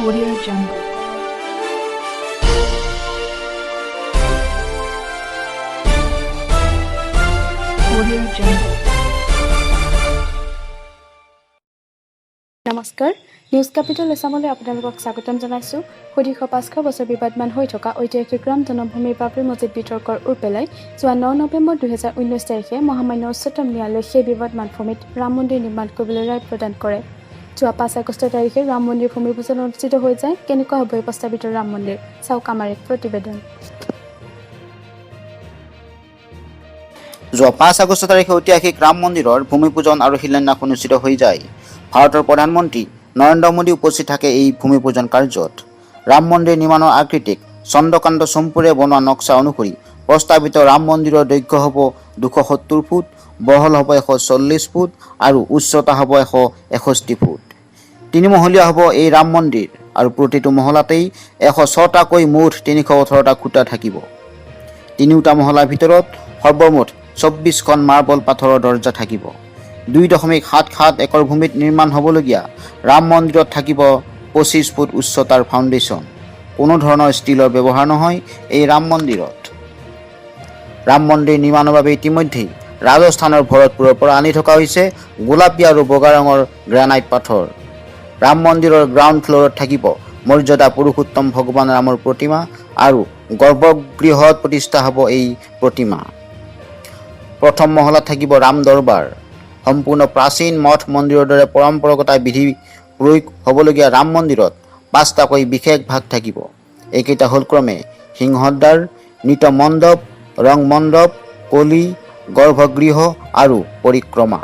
Audio Jungle. Audio Jungle. নমস্কাৰ, news capital এছামলৈ আপোনালোকক স্বাগতম জনাইছোঁ। সুদীৰ্ঘ 500 বছৰ বিবাদমান হৈ থকা ঐতিহাসিক ৰাম জন্মভূমিৰ বাবৰি মছজিদ বিতৰ্কৰ ওৰ পেলাই যোৱা 9 নৱেম্বৰ 2019 তাৰিখে মহামান্য উচ্চতম ন্যায়ালয়ে সেই বিবাদমান ভূমিত ৰাম মন্দিৰ নিৰ্মাণ কৰিবলৈ ৰায় প্ৰদান কৰে। যোৱা 5 আগষ্ট তাৰিখে ৰাম মন্দিৰ ভূমি পূজন অনুষ্ঠিত হৈ যায়। কেনেকুৱা হ'ব এই প্ৰস্তাৱিত ৰাম মন্দিৰ, চাওক আমাৰ এক প্ৰতিবেদন। যোৱা 5 আগষ্ট তাৰিখে ঐতিহাসিক ৰাম মন্দিৰৰ ভূমি পূজন আৰু শিলান্যাস অনুষ্ঠিত হৈ যায়। ভাৰতৰ প্ৰধানমন্ত্ৰী নৰেন্দ্ৰ মোদী উপস্থিত থাকে এই ভূমি পূজন কাৰ্যত। ৰাম মন্দিৰ নিৰ্মাণৰ আকৃতিক চন্দ্ৰকান্ত চম্পুৰে বনোৱা নক্সা অনুসৰি প্ৰস্তাৱিত ৰাম মন্দিৰৰ দৈৰ্ঘ্য হ'ব 270 ফুট, বহল হ'ব 140 ফুট আৰু উচ্চতা হ'ব 161 ফুট। তিনিমহলীয়া হ'ব এই ৰাম মন্দিৰ আৰু প্ৰতিটো মহলাতেই 106টাকৈ মুঠ 318টা খুঁটা থাকিব। তিনিওটা মহলাৰ ভিতৰত সৰ্বমুঠ 24খন মাৰ্বল পাথৰৰ দৰ্জা থাকিব। 2.77 একৰ ভূমিত নিৰ্মাণ হ'বলগীয়া ৰাম মন্দিৰত থাকিব 25 ফুট উচ্চতাৰ ফাউণ্ডেশ্যন। কোনো ধৰণৰ ষ্টীলৰ ব্যৱহাৰ নহয় এই ৰাম মন্দিৰত। ৰাম মন্দিৰ নিৰ্মাণৰ বাবে ইতিমধ্যেই ৰাজস্থানৰ ভৰতপুৰৰ পৰা আনি থকা হৈছে গোলাপী আৰু বগা ৰঙৰ গ্ৰেনাইট পাথৰ। ৰাম মন্দিৰৰ গ্ৰাউণ্ড ফ্ল'ৰত থাকিব মৰ্যাদা পুৰুষোত্তম ভগৱান ৰামৰ প্ৰতিমা আৰু গৰ্ভগৃহত প্ৰতিষ্ঠা হ'ব এই প্ৰতিমা। প্ৰথম মহলাত থাকিব ৰাম দৰবাৰ। সম্পূৰ্ণ প্ৰাচীন মঠ মন্দিৰৰ দৰে পৰম্পৰাগত বিধি প্ৰয়োগ হ'বলগীয়া ৰাম মন্দিৰত পাঁচটাকৈ বিশেষ ভাগ থাকিব। এইকেইটা হ'ল ক্ৰমে সিংহদ্বাৰ, নৃত্য মণ্ডপ, ৰং মণ্ডপ, কলি, গৰ্ভগৃহ আৰু পৰিক্ৰমা।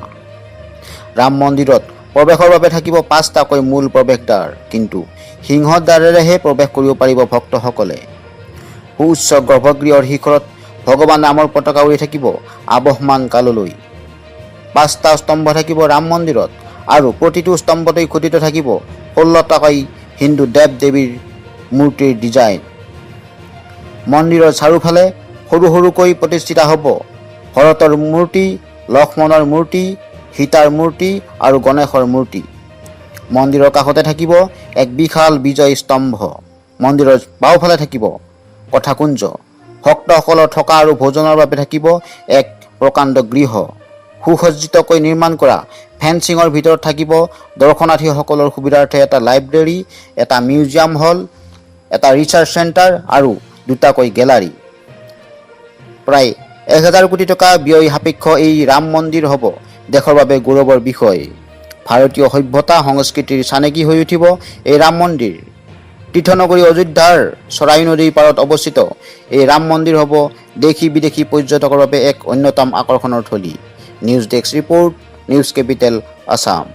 ৰাম মন্দিৰত প্ৰৱেশৰ বাবে থাকিব পাঁচটাকৈ মূল প্ৰৱেশদ্বাৰ, কিন্তু সিংহদ্বাৰেৰেহে প্ৰৱেশ কৰিব পাৰিব ভক্তসকলে। সুউচ্চ গৰ্ভগৃহৰ শিখৰত ভগৱান ৰামৰ পতাকা উৰি থাকিব আবহমান কাললৈ। পাঁচটা স্তম্ভ থাকিব ৰাম মন্দিৰত আৰু প্ৰতিটো স্তম্ভতেই খোদিত থাকিব 16টাকৈ হিন্দু দেৱ দেৱীৰ মূৰ্তিৰ ডিজাইন। মন্দিৰৰ চাৰিওফালে সৰু সৰুকৈ প্ৰতিষ্ঠিত হ'ব ভৰতৰ মূৰ্তি, লক্ষ্মণৰ মূৰ্তি, সীতাৰ মূৰ্তি আৰু গণেশৰ মূৰ্তি। মন্দিৰৰ কাষতে থাকিব এক বিশাল বিজয় স্তম্ভ। মন্দিৰৰ বাওঁফালে থাকিব কথাকুঞ্জ। ভক্তসকলৰ থকা আৰু ভোজনৰ বাবে থাকিব এক প্ৰকাণ্ড গৃহ। সুসজ্জিতকৈ নিৰ্মাণ কৰা ফেন্সিঙৰ ভিতৰত থাকিব দৰ্শনাৰ্থীসকলৰ সুবিধাৰ্থে এটা লাইব্ৰেৰী, এটা মিউজিয়াম হল, এটা ৰিচাৰ্চ চেণ্টাৰ আৰু দুটাকৈ গেলাৰী। প্ৰায় 1000 কোটি টকা ব্যয় সাপেক্ষ এই ৰাম মন্দিৰ হ'ব দেশৰ বাবে গৌৰৱৰ বিষয়। ভাৰতীয় সভ্যতা সংস্কৃতিৰ চানেকি হৈ উঠিব এই ৰাম মন্দিৰ। তীৰ্থনগৰী অযোধ্যাৰ চৰায়ু নদীৰ পাৰত অৱস্থিত এই ৰাম মন্দিৰ হ'ব দেশী বিদেশী পৰ্যটকৰ বাবে এক অন্যতম আকৰ্ষণৰ থলী। News desk report, News Capital Assam.